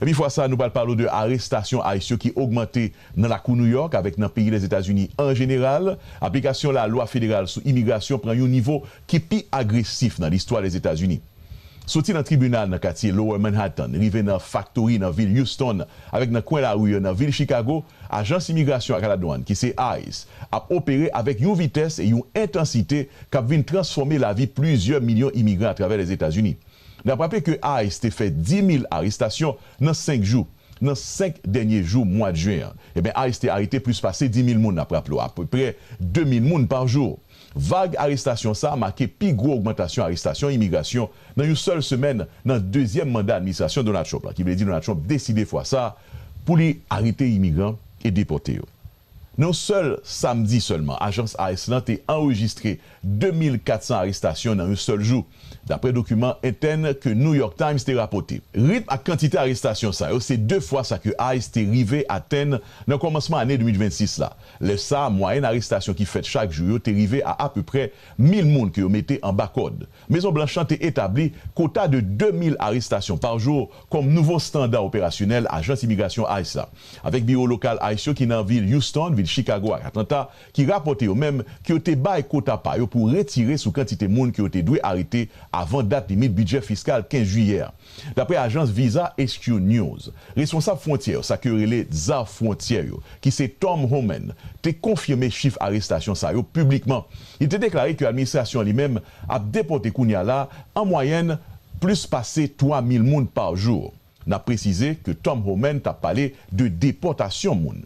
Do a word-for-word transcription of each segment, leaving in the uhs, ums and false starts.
Epi fwa sa, nou pral pale w de arestasyon ICE yo ki ogmante nan lakou New York avèk nan peyi Lèzetazini an jeneral. Aplikasyon lalwa federal sou imigrasyon pran yon nivo ki pi agresif nan listwa Lèzetazini. Soti nan tribinal nan katye Lower Manhattan, rive nan faktori nan vil Houston, avèk nan kwen lari yo nan vil Chicago, ajans imigrasyon ak ladwann, ki se ICE, ap opere avèk yon vitès e yon entansite k ap vin transfòme lavi plizyè milyon imigran atravè Lèzetazini. N ap raple ke ICE te fè dis mil arestasyon nan senk jou, nan senk dènye jou mwa jen an. Eben, ICE te arete plis pase dis mil moun, n ap raple w, apeprè de mil moun pa jou. Vag arestasyon sa a make pi gwo ogmantasyon arestasyon imigrasyon nan yon sèl semèn nan dezyèm manda administrasyon Donald Trump la, ki vle di Donald Trump deside fwa sa a pou li arete imigran e depòte yo. Nan yon sèl samdi sèlman, ajans ICE lan te anrejistre de mil kat san arestasyon nan yon sèl jou, dapre dokiman entèn ke New York Times te rapòte. Ritm ak kantite arestasyon sa yo se de fwa sa ke ICE te rive atenn nan kòmansman ane de mil vennsis la. Lè sa a, mwayèn arestasyon ki fèt chak jou yo te rive a apeprè mil moun ke yo mete anba kòd. Mezon Blanch lan te etabli kota de de mil arestasyon pa jou kòm nouvo estanda operasyonèl ajans imigrasyon ICE la. Avèk biwo lokal ICE yo ki nan vil Houston, vil Chicago ak Atlanta, ki rapòte yo menm ke yo te bay kota pa yo pou retire sou kantite moun ke yo te dwe arete avan dat limit bidjè fiskal kenz jiyè a. Dapre ajans Visa H Q News, responsab fwontyè yo, sa ke yo rele Zaf Fwontyè yo, ki se Tom Homan, te konfime chif arestasyon sa yo piblikman. Li te deklare ke administrasyon li menm ap depòte kounye a la, an mwayèn, plis pase twa mil moun pa jou. N ap presize ke Tom Homan t ap pale de depòtasyon moun.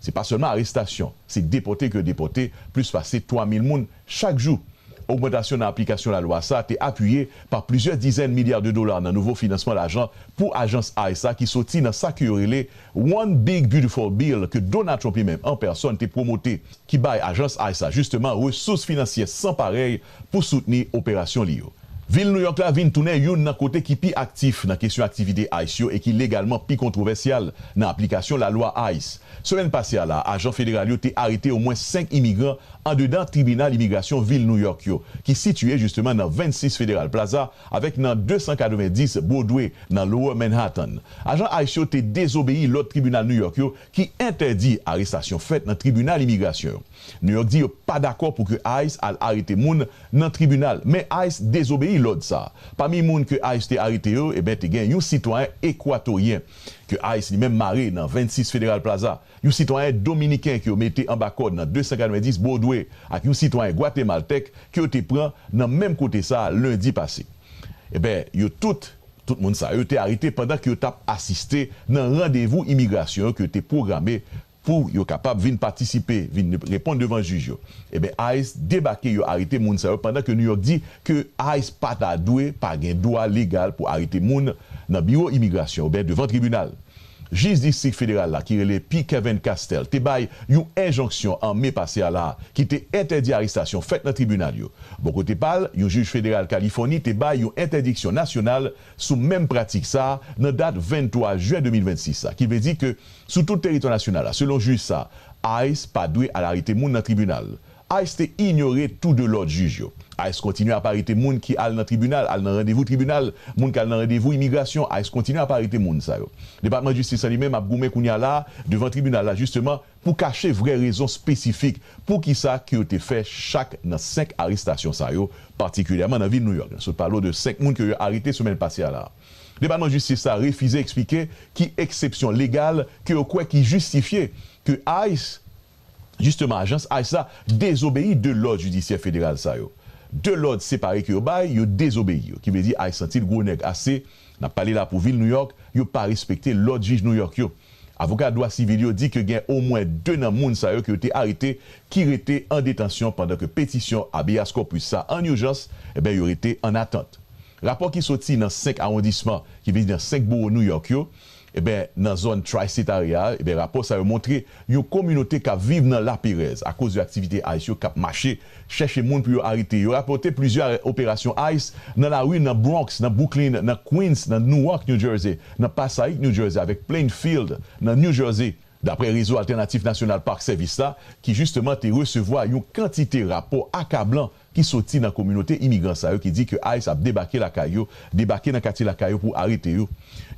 Se pa sèlman arestasyon, se depòte ke depòte plis pase twa mil moun chak jou. Ogmantasyon nan aplikasyon lalwa sa a te apiye pa plizyè dizèn milya de dola nan nouvo finansman lajan pou ajans ICE la ki soti nan sa ke yo rele One Big Beautiful Bill ke Donald Trump li menm an pèsòn te pwomote, ki bay ajans ICE la jisteman resous finansyè san parèy pou soutni operasyon li yo. Vil New York la vin tounen youn nan kote ki pi aktif nan kesyon aktivite ICE yo e ki legalman pi kontwovèsyal nan aplikasyon lalwa ICE. Semèn pase a la, ajan federal yo te arete omwen senk imigran andedan tribinal imigrasyon vil New York yo, ki sitiye jisteman nan vennsis Federal Plaza avèk nan de san katrevenndis Broadway nan Lower Manhattan. Ajan ICE yo te dezobeyi lòd tribinal New York yo ki entèdi arestasyon fèt nan tribinal imigrasyon yo. New York di yo pa dakò pou ke ICE al arete moun nan tribinal, men ICE dezobeyi lòd sa a. Pami moun ke ICE te arete yo, eben, te gen yon sitwayen ekwatoryen ke ICE li menm mare nan vennsis Federal Plaza, yon sitwayen dominiken ke yo mete anba kòd nan de san katrevenndis Broadway ak yon sitwayen gwatemaltèk ke yo te pran nan menm kote sa a lendi pase. Eben, yo tout, tout moun sa yo te arete pandan ke yo t ap asiste nan randevou imigrasyon yo ke yo te pwograme pou yo kapab vin patisipe, vin reponn devan jij yo. Eben, ICE debake, yo arete moun sa yo, pandan ke New York di ke ICE pa ta dwe, pa gen dwa legal pou arete moun nan biwo imigrasyon oubyen devan tribinal. Jij distrik federal la, ki rele P Kevin Castel, te bay yon enjonksyon an me pase a la a, ki te entèdi arestasyon fèt nan tribinal yo. Bò kote pa l, yon jij federal Kalifòni te bay yon entèdiksyon nasyonal sou menm pratik sa a nan dat venntwa jen de mil vennsis la, ki vle di ke sou tout teritwa nasyonal la, selon jij sa a, ICE pa dwe al arete moun nan tribinal. ICE te inyore tou de lòd jij yo. ICE kontinye ap arete moun ki al nan tribinal, al nan randevou tribinal, moun k al nan randevou imigrasyon, ICE kontinye ap arete moun sa yo. Depatman Jistis la li menm ap goumen kounye a la a devan tribinal la jisteman pou kache vrè rezon espesifik poukisa ke yo te fè chak nan senk arestasyon sa yo, patikilyèman nan vil New York. Sot pale w de senk moun ke yo arete semèn pase a la a. Depatman Jistis la refize eksplike ki eksepsyon legal ke yo kwè ki jistifye ke ICE, jisteman, ajans ICE la dezobeyi de lòd jidisyè federal sa yo. De lòd separe ke yo bay, yo dezobeyi yo, ki vle di ICE santi l gwo nèg ase. N ap pale la pou vil New York, yo pa respekte lòd jij New York yo. Avoka dwa sivil yo di ke gen omwen de nan moun sa yo ke yo te arete ki rete an detansyon pandan ke petisyon habeas corpus sa an ijans, eben, yo rete an atant. Rapò ki soti nan senk awondisman, ki vle di nan senk bowo New York yo, eben, nan zòn Tri-State Area a, eben, rapò sa yo montre yon kominote k ap viv nan laperèz akoz de aktivite ICE yo k ap mache chèche moun pou yo arete. Yo rapòte plizyè operasyon ICE nan lari nan Bronx, nan Brooklyn, nan Queens, nan Newark, New Jersey, nan Passaic, New Jersey, avèk Plainfield, nan New Jersey, dapre Rezo Altènatif Nasyonal Park Service la, ki jisteman te resevwa yon kantite rapò akablan ki soti nan kominote imigran sa yo ki di ke ICE ap debake lakay yo, debake nan katye lakay yo pou arete yo.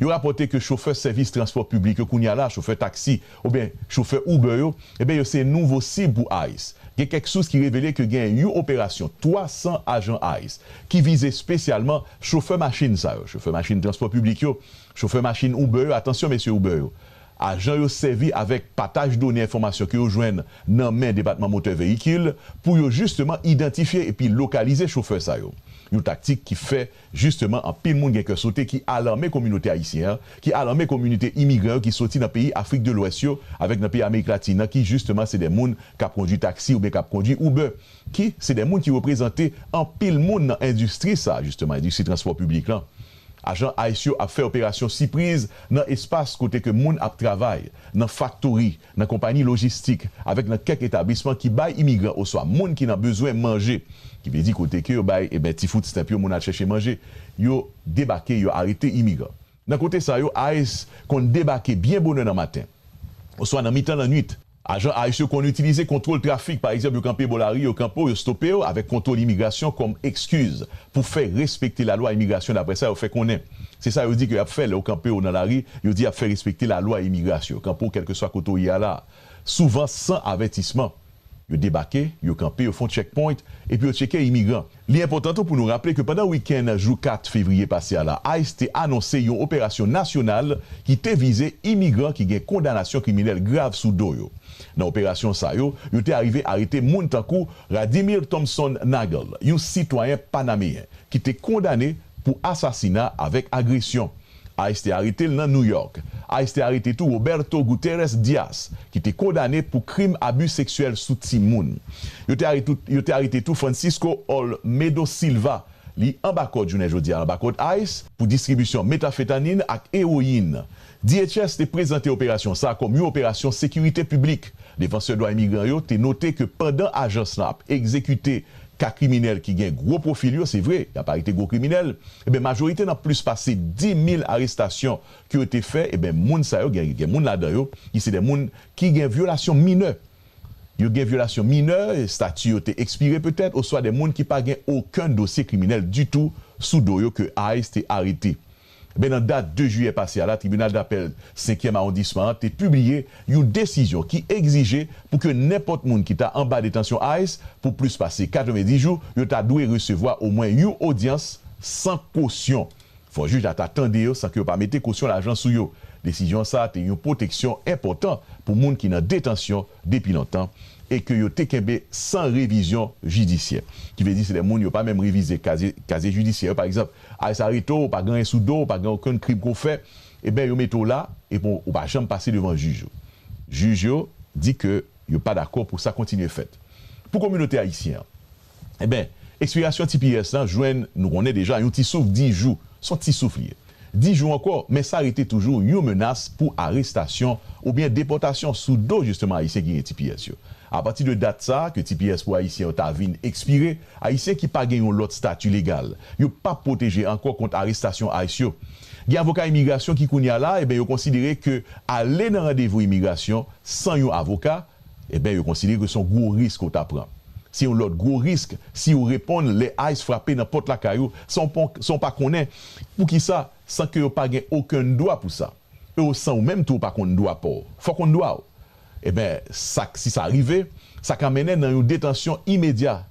Yo rapòte ke chofè sèvis transpò piblik yo kounye a la, chofè taksi oubyen chofè Uber yo, ebyen yo se nouvo sib pou ICE. Gen kèk sous ki revele ke gen yon operasyon twa san ajan ICE ki vize espesyalman chofè machin sa yo, chofè machin transpò piblik yo, chofè machin Uber yo, atansyon mesye Uber yo. Ajan yo sèvi avèk pataj done enfòmasyon ke yo jwenn nan men Depatman Motè Veyikil pou yo jisteman idantifye epi lokalize chofè sa yo. Yon taktik ki fè jisteman anpil moun gen kè sote, ki alame kominote ayisyen an, ki alame kominote imigran yo ki soti nan peyi Afrik de Lwès yo avèk nan peyi Amerik Latin nan, ki jisteman se de moun k ap kondui taksi oubyen k ap kondui Uber, ki se de moun ki reprezante anpil moun nan endistri sa, jisteman, endistri transpò piblik lan. Ajan ICE yo ap fè operasyon sipriz nan espas kote ke moun ap travay, nan faktori, nan konpayi lojistik, avèk nan kèk etablisman ki bay imigran oswa moun ki nan bezwen manje, ki vle di kote ke yo bay, eben, ti food stamp yo, moun al chèche manje, yo debake, yo arete imigran. Nan kote sa yo, ICE konn debake byen bonè nan maten, oswa nan mitan lannwit. Ajan ICE yo konn itilize kontwòl trafik, pa egzanp, yo kanpe bò lari, yo kanpe w, yo stope w avèk kontwòl imigrasyon kòm ekskiz pou fè respekte lalwa imigrasyon, daprè sa yo fè konnen. Se sa yo di ke y ap fè lè yo kanpe w nan lari, yo di y ap fè respekte lalwa imigrasyon. Yo kanpe w kèlkeswa kote w ye a la. Souvan san avètisman. Yo debake, yo kanpe, yo fè yon checkpoint, epi yo tcheke imigran. Li enpòtan tou pou nou raple ke pandan wikenn jou kat fevriye pase a la, ICE te anonse yon operasyon nasyonal ki te vize imigran ki gen kondanasyon kriminèl grav sou do yo. Nan operasyon sa yo, yo te arive arete moun tankou Radimir Thompson Nagel, yon sitwayen panameyen ki te kondane pou asasina avèk agresyon. ICE te arete l nan New York. ICE te arete tou Roberto Guterres Dias, ki te kondane pou krim abi seksyèl sou timoun. Yo te arete, yo te arete tou Francisco Olmedo Silva, li anba kòd jounen jodi a, anba kòd ICE, pou distribisyon metafetanin ak ewoyin. D H S te prezante operasyon sa a kòm yon operasyon sekirite piblik. Defansè dwa imigran yo te note ke pandan ajans lan ap egzekite ka kriminèl ki gen gwo pwofil yo, se vre, y ap arete gwo kriminèl, eben, majorite nan plis pase dis mil arestasyon ke yo te fè, eben, moun sa yo, gen, gen moun ladan yo, ki se de moun ki gen vyolasyon minè. Yo gen vyolasyon minè, estati yo te ekspire petèt, oswa de moun ki pa gen okenn dosye kriminèl ditou sou do yo ke ICE te arete. Ben, nan dat de jiyè pase a la, Tribinal Dapèl senkyèm Awondisman an te pibliye yon desizyon ki egzije pou ke nenpòt moun ki ta anba detansyon ICE pou plis pase katrevenndis jou, yo ta dwe resevwa omwen yon odyans san kosyon. Fò jij la ta tande yo san ke yo pa mete kosyon lajan sou yo. Desizyon sa a te yon pwoteksyon enpòtan pou moun ki nan detansyon depi lontan e ke yo te kenbe san revizyon jidisyè. Ki vle di se de moun yo pa menm revize kazye, kazye jidisyè yo. Pa egzanp, ICE arete w, ou pa gen anyen sou do w, ou pa gen okenn krim ke w fè, eben, yo mete w la, epi w pa janm pase devan jij yo. Jij yo di ke yo pa dakò pou sa kontinye fèt. Pou kominote ayisyen an, eben, ekspirasyon T P S lan jwenn, nou konnen deja, yon ti souf dis jou. Se yon ti souf li ye. Dis jou ankò, men sa rete toujou yon menas pou arestasyon oubyen depòtasyon sou do, jisteman, Ayisyen ki gen T P S yo. Apati de dat sa a, ke T P S pou Ayisyen yo ta vin ekspire, Ayisyen ki pa gen yon lòt estati legal, yo p ap pwoteje ankò kont arestasyon ICE yo. Gen avoka imigrasyon ki kounye a la, eben, yo konsidere ke ale nan randevou imigrasyon san yon avoka, eben, yo konsidere ke se yon gwo risk ou ta pran. Se yon lòt gwo risk si w reponn lè ICE frape nan pòt lakay ou, san w pon-, san w pa konnen. Poukisa? San ke yo pa gen okenn dwa pou sa. E w, san w menm tou, w pa konn dwa pa w. Fò w konn dwa w. Eben, sa, si sa rive, sa ka mennen nan yon detansyon imedya.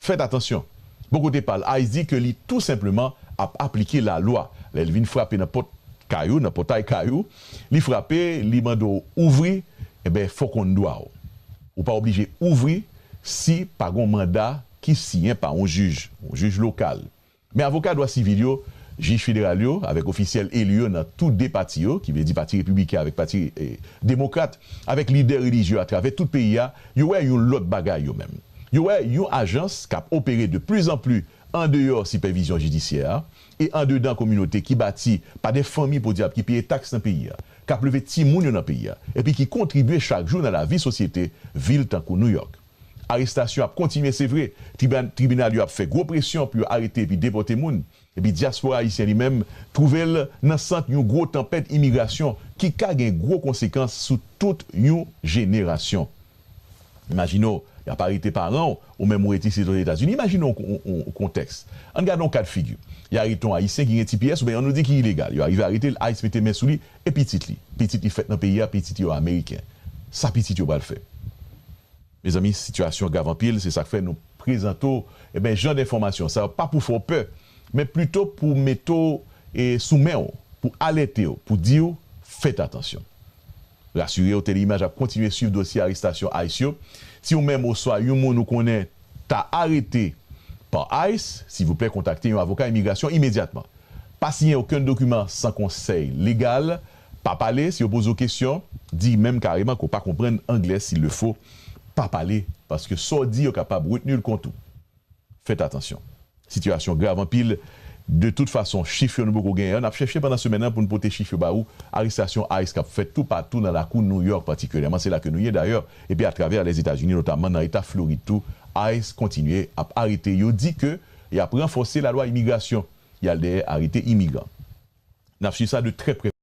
Fèt atansyon. Bò kote pa l, ICE di ke li tou senpleman ap aplike lalwa. Lè l vin frape nan pòt kay ou, nan pòtay kay ou, li frape, li mande w ouvri, eben, fò w konn dwa w. Ou pa oblije ouvri si pa gen yon manda ki siyen pa yon jij, yon jij lokal. Men avoka dwa sivil yo, jij federal yo, avèk ofisyèl eli yo nan tou de pati yo, ki vle di Pati Repibliken avèk Pati, eh, Demokrat, avèk lidè relijye yo atravè tout peyi a, yo wè yon lòt bagay yo menm. Yo wè yon ajans k ap opere de pli an pli andeyò sipèvizyon jidisyè a e andedan kominote ki bati pa de fanmi podyab ki peye taks nan peyi a, k ap leve timoun yo nan peyi a, epi ki kontribye chak jou nan lavi sosyete vil tankou Nouyòk. Arestasyon ap kontinye, se vre. Triba-, tribinal yo ap fè gwo presyon pou yo arete epi depòte moun. Epi dyaspora ayisyen li menm twouve l nan sant yon gwo tanpèt imigrasyon ki ka gen gwo konsekans sou tout yon jenerasyon. Imajine w, y ap arete paran w, ou menm ou rete isit Ozetazini. Imajine w yon, yon, yon kontèks. Ann gade yon ka d figi. Y arete yon Ayisyen ki gen T P S, oubyen ann nou di ki ilegal. Yo arive arete l, ICE mete men sou li, e pitit li. Pitit li fèt nan peyi a, pitit yo ameriken. Sa pitit yo pral fè? Mezanmi, sitiyasyon grav anpil, se sa k fè nou prezante w, eben, jan d enfòmasyon sa yo, pa pou fè w pè, men plito pou mete w, e, sou men w, pou alète w, pou di w, fèt atansyon. Rasire w, Teleimaj ap kontinye swiv dosye arestasyon ICE yo. Si w menm oswa yon moun ou konnen ta arete pa ICE, silvouplè kontakte yon avoka imigrasyon imedyatman. Pa siyen okenn dokiman san konsèy legal, pa pale, si yo poze w kesyon, di menm kareman ke w pa konprann anglè, s'il le faut, pa pale, paske sa w di yo kapab retni l kont ou. Fèt atansyon. Sitiyasyon grav anpil. De tout fason, chif yo nou poko genyen yo. N ap chèche pandan semèn nan pou n pote chif yo ba ou. Arestasyon ICE k ap fèt toupatou nan lakou New York patikilyèman. Se la ke nou ye dayè. Epi atravè Lèzetazini, notaman nan eta Florid tou, ICE kontinye ap arete. Yo di ke y ap ranfòse lalwa imigrasyon. Y al dèyè arete imigran. N ap swiv sa de trè prè.